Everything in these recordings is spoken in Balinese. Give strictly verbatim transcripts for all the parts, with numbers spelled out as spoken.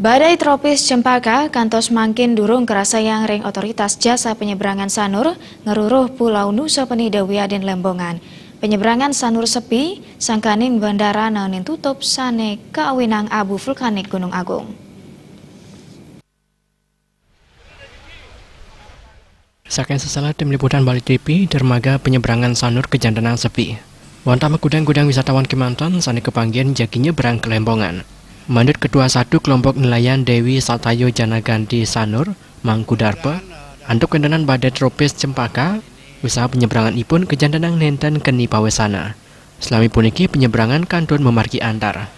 Badai tropis Cempaka kantos mangkin durung kerasayang ring otoritas jasa penyeberangan Sanur ngeruruh Pulau Nusa Penida wiadin Lembongan. Penyeberangan Sanur sepi, sangkaning bandara naenin tutup sane kaawinang abu vulkanik Gunung Agung. Saking Sesela, tim liputan Bali T V, dermaga penyeberangan Sanur kajantenang sepi. Wantah makudang-kudang wisatawan kemanten sane kepanggihin jagi nyebrang ke Lembongan. Manut Ketua Satu Kelompok Nelayan Dewi Satayo Janaganti Sanur, Mang Kudarpa, antuk kawentenan badai tropis Cempaka, usaha penyebrangan ipun kajantenang nenten keni pawesana. Selami puniki penyebrangan kantun mamargi antar.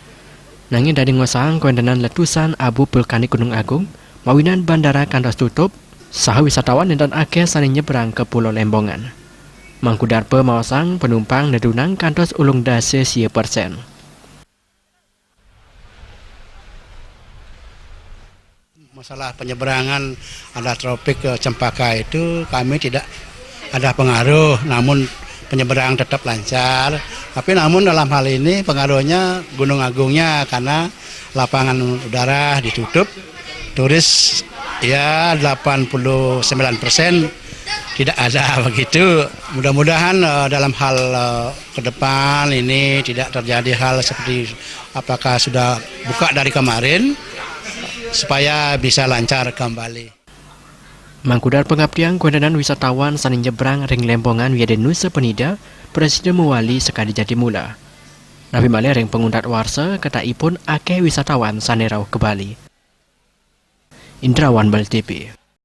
Nanging dadi ngosang kawentenan letusan abu vulkanik Gunung Agung, mawinan bandara kantos tutup, saha wisatawan nenten akeh sane nyebrang ke Pulau Lembongan. Mang Kudarpa maosang penumpang nedunang kantos ulung dasa sia persen. Masalah penyeberangan ada tropik ke Cempaka itu kami tidak ada pengaruh, namun penyeberangan tetap lancar. Tapi namun dalam hal ini pengaruhnya Gunung Agungnya karena lapangan udara ditutup, turis ya delapan puluh sembilan persen tidak ada begitu. Mudah-mudahan eh, dalam hal eh, ke depan ini tidak terjadi hal seperti apakah sudah buka dari kemarin supaya bisa lancar kembali. Mang Kudarpa ngaptiang kawentenan wisatawan sane nyebrang ring Lembongan wiadin Nusa Penida prasida mawali sakadi jatimula. Napi malih ring panguntat warsa, ketahipun akeh wisatawan sane rauh ka Bali. Indrawan, Bali T V.